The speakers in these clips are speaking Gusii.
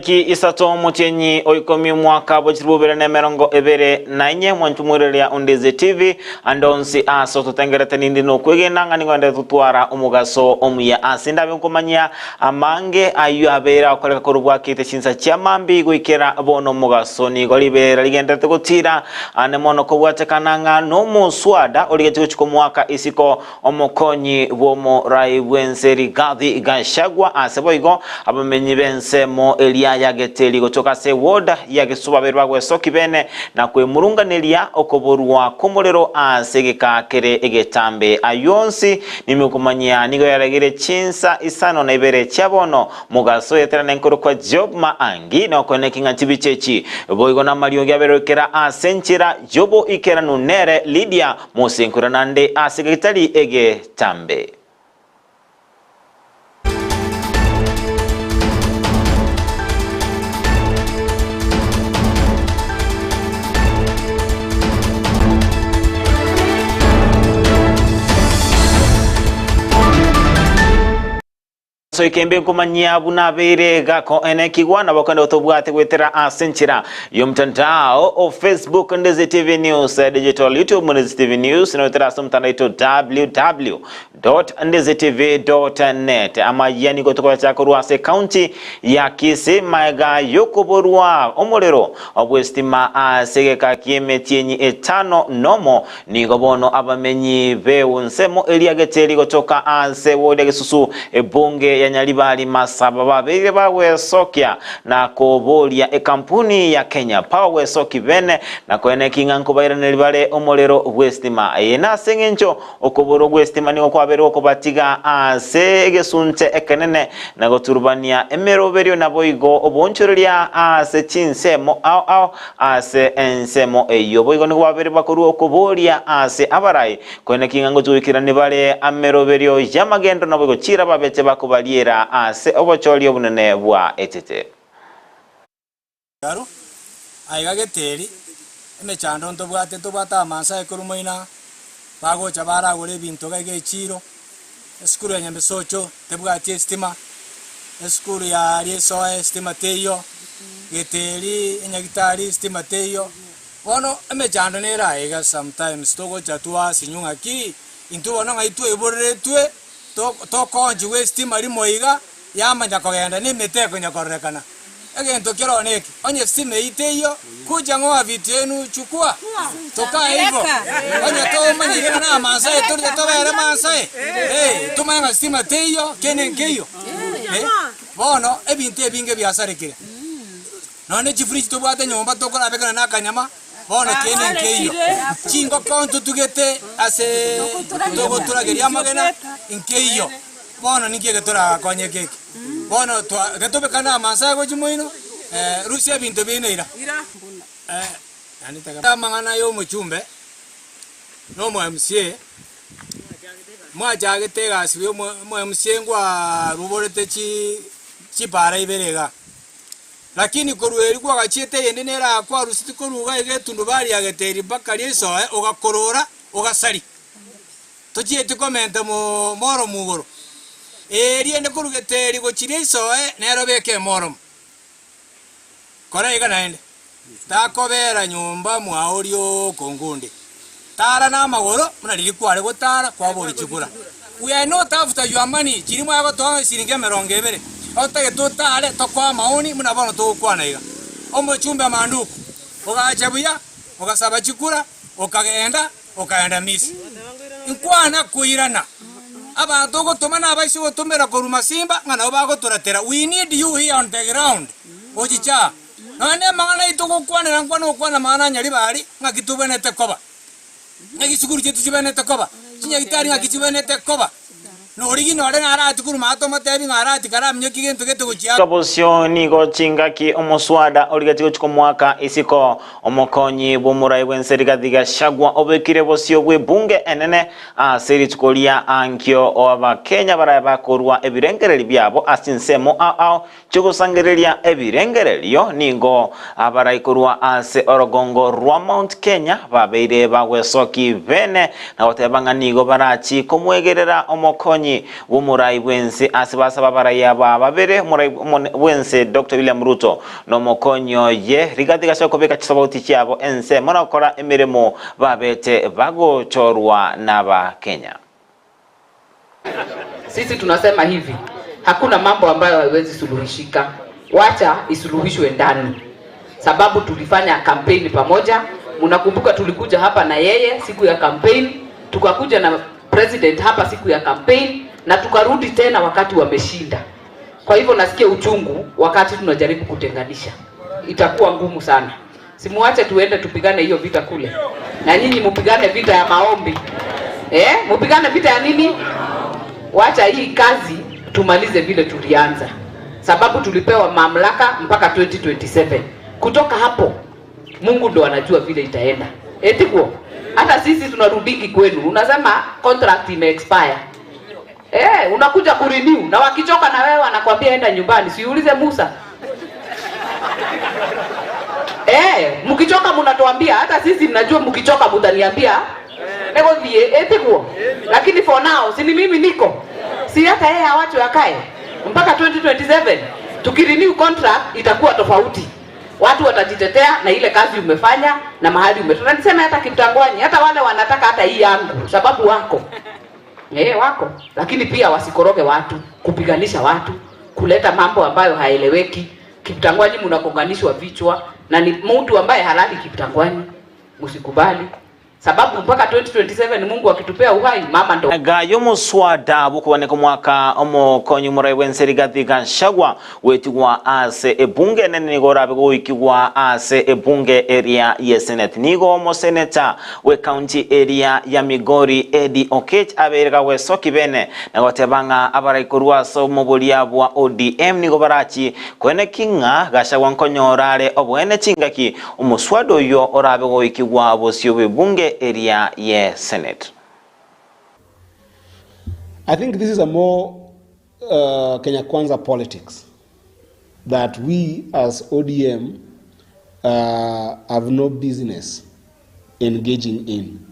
Chitariki isato omotienyi o ikomi omwaka bwe chilifu bibere na emerongo ebere na inye, mwanchwa omwereria o Ndizi TV, ande onsi ase ototengerete ninde nokwegena ng'a nigo ndete totwara omogaso omuya ase ndabe nkomanyia amange ayio abeire agokoreka korwa bwakete chinsa chia mambia goikera bono omogaso nigo riberera rigenderete gotira ande mono kobwatekana ng'a nomoswada origetie gochia komoaka isiko Omokonyi bw'omorai bw'ense Rigathi Gachagua ase boigo abamenyi b'ensemo eria ya Geteri gotoka ase eward ya Gesuba babere bagwesoki bene na kwemurunganeria okoborwa kw'omorero ase egekaa kere egetambe. Ayio onsi nimokomanyia nigo yaregire chinsa isano na ibere chia bono mogaso eterana enkorokwa Job Maangi nokoeneki ng'a chibicha echi boigo namariogi aberwe ase enchera y'oboikeranu nere Lydia Mosenkure naende ase egetari egetambe. Soika embe nkomanyia buna abeire gakoenekigwa nabo kende otobwate goetera ase enchera y'omtandao o Facebook Ndezi TV News Digital YouTube Ndezi TV News na goetera ase omotandao oito www.ndezitv.net amayia nigo tokoyacha korwa ase ekaunti ya Kisii maega yokoborwa omorero bw'esitima ase egeka ki'emetienyi etano nomo Nigo bono abamenyi b'ensemo eria Geteri gotoka aase boria gesusu ebunge ya Nyaribari Masaba babeire bagwesokia na koboria ekampuni ya Kenya Power gwesoki bene na koeneki ng'a nkobairaneria bare omorero bw'esitima. Eye nase eng'encho okoborwa gw'esitima nigo kwabeire gokobatiga aase egesunte ekenene na goturubania emeroberio naboigo oboonchoreria aase chinsemo ao ao Ase ensemo eyio boigo nigo babere bakorua okoboria ase abarai, koeneki ng'a ngotuikirani bare ameroberio y'amagendo naboigo chiira babete bakobariera ase obochori obonene bwa etete. Aru aiga geteri, emechando ntobwate, ntobwate amansa aye korwa moina, bagocha baragore ebinto iga iga echiro, esukuru ya Nyamesocho tebwati estima, esukuru ya aria esoe estima teiyo, geteri enyagitari estima teiyo. Bono emechando nere aye iga sometimes togocha twasinywa ng'aki, intwe bono ng'ai twaiboreretwe, to- tokoonchigwa estima rimo iga, yamanya kogenda na emete ekonya kororekana. Egento kere oo neke, onye estima eyio teiyo, kuja ng'oa vitu yenu chukua, tokae igo. Onye tomanyire ng'a namansae torite tobere mansae, eh, tomanye ng'a stima teiyo, kende nkeiyo. Eh, bono ebinto ebinge biasarekire. Nonya ne chifridge tobwate nyomba tokorabeka nonya na akanyama, bono kende nkeiyo. Chingoko ntotugete ase togoturageria amagena, nkeiyo. Bono ninki eke torakonye eke eke? Bono twa getobekane amansa aye gochia moino, rusia ebinto biaino ira. Amang'ana ya omochumbe na omo MCA, mwachagete egasi ya omo omo MCA nkwaruborete chi chipara ibere igaa. Lakini korwa erio kwagachiete eyende nere aa kwaruseti korwa iga iga etundubari ya Geteri mpaka risoe ogakorora ogasaria. Tochieti komenta moromo igoro. Ee, riende korwa Geteri gochia risoe nero beka emoromo. Kora iga naende, takobera nyomba mwao riokongo onde. Tara namagoro buna riria kware gotara kwaboria chikura. We are not after your money, chiria mwagotoa ng'a esiringi emerongo ebere. Otagete otare tokoe amaoni buna bono togokwana iga. Omochumbe Manduku, ogacha buya, ogasaba chikura, okagenda, okaenda Misiri. Nkwana koirana. Abanto ogotoma nabaise gotomera korwa masimba ng'a nabo bagotoratera. We need you here on the ground. Ochiche aa. Nonya nemang'ana aito gokwanera nkwane gokwana amang'ana a Nyaribari ng'aki tobwenerete koba. Ng'aki chisukuru chiaito chibwenerete koba. Chinyagitari ng'aki chibwenerete koba. Norigi nore narati korwa maate omotebi ng'a arati karaminyokie gento gete gochia. Bosio nigo chingaki omoswada origetie gochia komoaka isiko omokonyi bw'omorai bw'ense Rigathi Gachagua obekire bosio bw'ebunge enene ase rituko ria ankio Abakenya barabe bakorua ebirengererio biabo ase chinsemo ao ao Chi'ogosangereria ebirengererio nigo abarai korwa ase orogongo rwa Mount Kenya babeire bagwesoki bene na goteba ng'a nigo barachi komwegerera omokonyi. omokonyi bw'omorai bw'ense ase basaba abarai aba babere, omorai bw'ense Doctor William Ruto na omokonyi oye Rigathi Gachagua kobeka chisabauti chiabo ensemo na gokora emeremo babete bagochorwa n'Abakenya. Sisi tunasema hivi, hakuna mambo ambayo haiwezi suluhishika, wacha isuluhishwe ndani, sababu tulifanya kampeni pamoja. Mnakumbuka tulikuja hapa na yeye siku ya kampeni, tukakuja na president hapa siku ya kampeni na tukarudi tena wakati wameshinda. Kwa hivyo nasikia uchungu wakati tunajaribu kutenganisha, itakuwa ngumu sana. Simuache tuende tupigane hiyo vita kule, na nyinyi mupigane vita ya maombi eh, mupigane vita ya nini? Wacha hii kazi tumalize vile tulianza, sababu tulipewa mamlaka mpaka 2027. Kutoka hapo Mungu ndo anajua vile itaenda. Eti kwa hata sisi tunarudiki kwenu, unasema contract ime expire. Eh, unakuja kurenew na wakichoka na wewe wanakwambia enda nyumbani. Siulize Musa. Eh, mkichoka mnatuambia, hata sisi mnajua mkichoka mtaniambia negothie etiguo. Lakini for now si ni mimi niko. Si hata yeye awachwe akae mpaka 2027. Tukirenew contract itakuwa tofauti. Watu watajitetea na ile kazi umefanya na mahali umetoka. Niseme hata Kiptangwanyi, hata wale wanataka hata hii yangu sababu wako. Eh, wako. Lakini pia wasikoroge watu, kupiganisha watu, kuleta mambo ambayo haeleweki. Kiptangwanyi mnakonganishwa vichwa na ni mtu ambaye halali Kiptangwanyi. Msikubali. Sababu mpaka 2027 Mungu akitupea uhai mama ndo Gayo muswada bukuboneka omwaka omokonyi omorai bwense Rigathi Gachagua wetigwa ase ebunge enene nigo orabe goikigwa ase ebunge area ye Senate. Nigo omoseneta we county area ya Migori Eddie Oketch abeire gagwesoki bene na goteba ng'a abarai korwa ase omoboria bwa ODM nigo barachi koeneki ng'a Gachagua nkonyora are oboene chingaki omuswada oyo orabe goikigwa bosio bw'ebunge area ye Senate. I think this is a more Kenya Kwanza politics that we as ODM have no business engaging in.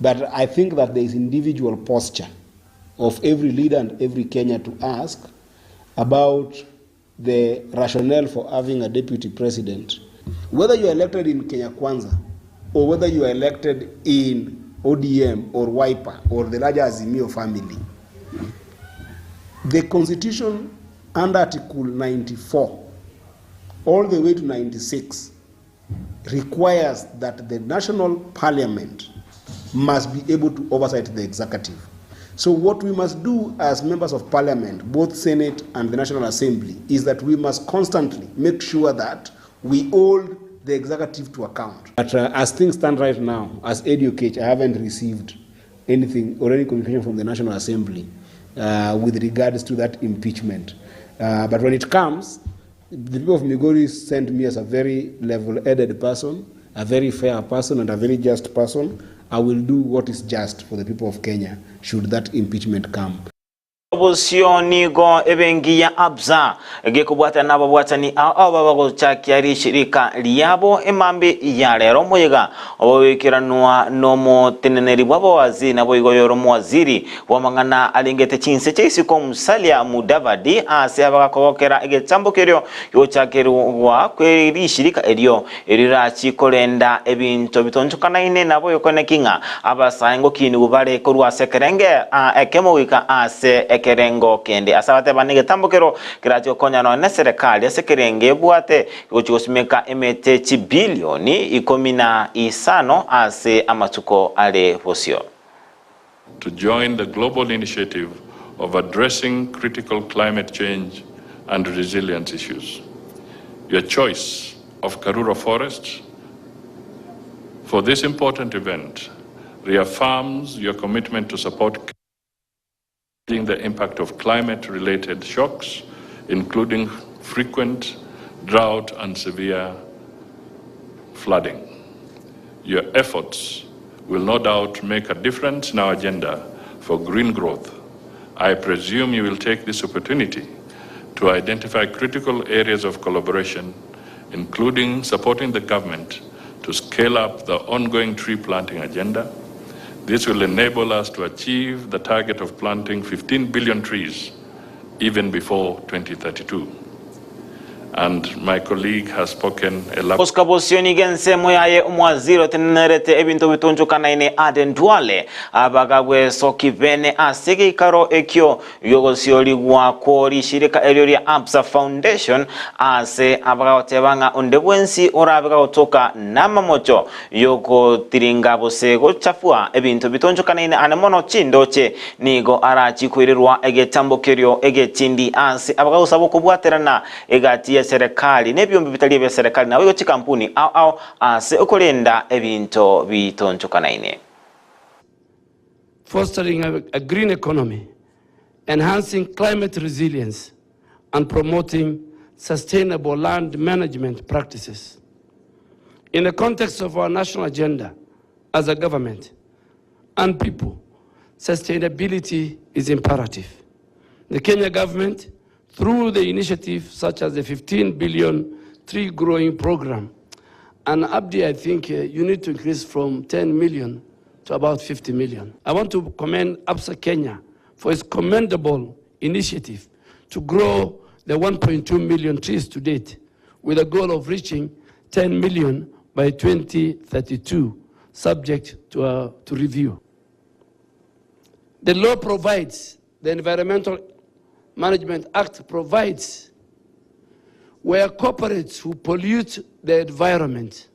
But I think that there is individual posture of every leader and every Kenya to ask about the rationale for having a deputy president. Whether you are elected in Kenya Kwanza or whether you are elected in ODM or Wiper or the larger Azimio family, the Constitution under Article 94 all the way to 96 requires that the national parliament must be able to oversight the executive. So what we must do as members of parliament, both Senate and the National Assembly, is that we must constantly make sure that we hold the executive to account. But as things stand right now, as Eddie Oketch, I haven't received anything or any communication from the National Assembly with regards to that impeachment. But when it comes, the people of Migori sent me as a very level-headed person, a very fair person, and a very just person. I will do what is just for the people of Kenya should that impeachment come. Obosio nigo ebengi ya Absa gekobwatana nababwatani ao babagochakia rishirika liabo emambi ya lero moyega obowekeranwa nomoteneneri bw'abawazi nabo igoyoro muwaziri bw'amang'ana alengete chinse chaisiko Musalia Mudavadi ase abagakogokera egetambo kerio gochakerwa kwe rishirika erio erirachi korenda ebinto bitonchokanaine nabo yokoneking'a abasae ngokini bare korwa ase ekerenge ekemo goika ase ekerengo kende ase abateba negetambo kero kerachi gokonya nonye serikali ase ekerenge ebwate gochi gosimeka emete chibilioni 15 ase amatuko are bosio. To join the global initiative of addressing critical climate change and resilience issues. Your choice of Karura Forest for this important event reaffirms your commitment to support the impact of climate-related shocks, including frequent drought and severe flooding. Your efforts will no doubt make a difference in our agenda for green growth. I presume you will take this opportunity to identify critical areas of collaboration, including supporting the government to scale up the ongoing tree planting agenda, This will enable us to achieve the target of planting 15 billion trees even before 2032. And my colleague has spoken elaborately. Oscar Bosio nigo ensemo yaye omwaziri otenenerete ebinto bitonchokanaine Aden Duale abagagwesoki bene ase egeikaro ekio gi'ogosiorigwa kwo rishirika erio ria Absa Foundation ase abagagoteba ng'a onde bwensi orabe gagotoka namamocho y'ogotiringa gose gochafua ebinto bitonchokanaine ane mono chindoche, nigo arachie koirerwa egetambo kerio egetindi ase abagagosaba okobwaterana egati y'eserekari nebiombe bitari ebi'eserekari naboigo chikampuni ao ao ase okorenda ebinto bitonchokanaine. Fostering a green economy, enhancing climate resilience and promoting sustainable land management practices. In the context of our national agenda as a government and people, sustainability is imperative. The Kenya government, through the initiative such as the 15 billion tree growing program, and Abdi, I think uh, you need to increase from 10 million to about 50 million. I want to commend ABSA Kenya for its commendable initiative to grow the 1.2 million trees to date, with a goal of reaching 10 million by 2032, subject to, uh, to review. The law provides, the Environmental Management Act provides, where corporates who pollute the environment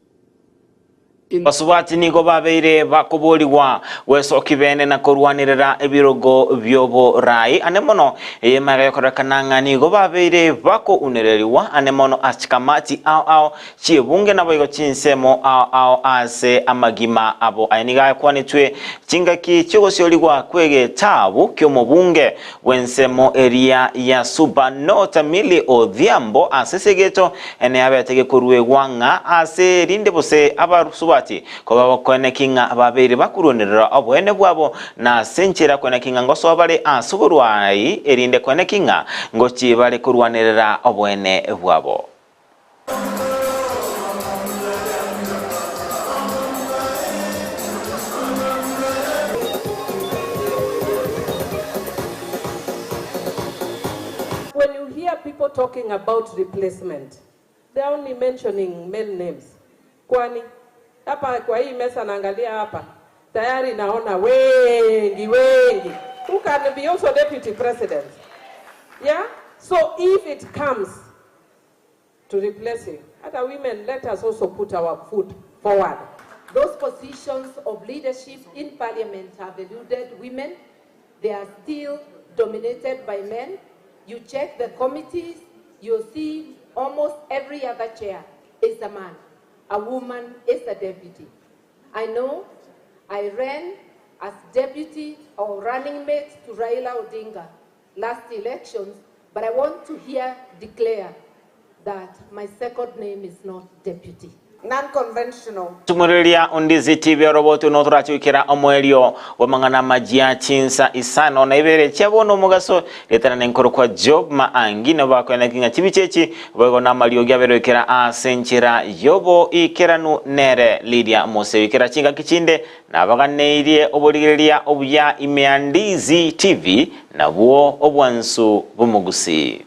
Basubati nigo babeire bakoborigwa gwesokia bene na korwanerera ebirogo bi'oboraai ane mono, eye magega yokorekana ng'a nigo babeire bakounererigwa ane mono ase chikamati ao ao chi'ebunge naboigo chinsemo ao ao ase amagima abo. Aya nigo ayakwanetwe chingaki chi'ogosiorigwa kw'egetabu ki'omobunge bw'ensemo eria ya Suba North Millie Odhiambo ase esegeto ene yabete gekoruegwa ng'a ase rinde bose abasubati koba bakoeneki ng'a babeire bakoruonerera oboene bwabo, na ase enchera koeneki ng'a ngosoa bare ase oborwai erinde koeneki ng'a ngochie bare korwanerera oboene bwabo. When you hear people talking about replacement, they are only mentioning male names. Kwani hapa kwa hii mesa naangalia hapa tayari naona wengi wengi who can be also deputy president. Yeah? So if it comes to replacing, other women, let us also put our foot forward. Those positions of leadership in parliament have eluded women. They are still dominated by men. You check the committees, you'll see almost every other chair is a man. A woman is a deputy. I know I ran as deputy or running mate to Raila Odinga last elections, but I want to here declare that my second name is not deputy. Non-conventional. Tumureria Ondizi TV orobotu no torache omoerio bw'amang'ana amajia chinsa isano na ibere chia bono omogaso retana nenkoro kwa Job Maangi nabo bakoeneki ng'a chibicha echi boigo namariogi aberoikera ase enchera yobo ikeranu nere Lydia Mose ikera chingaki chinde nabaganeirie oborigereria obuya ime ya Ndizi TV nabwo obwansu bw'omogusii.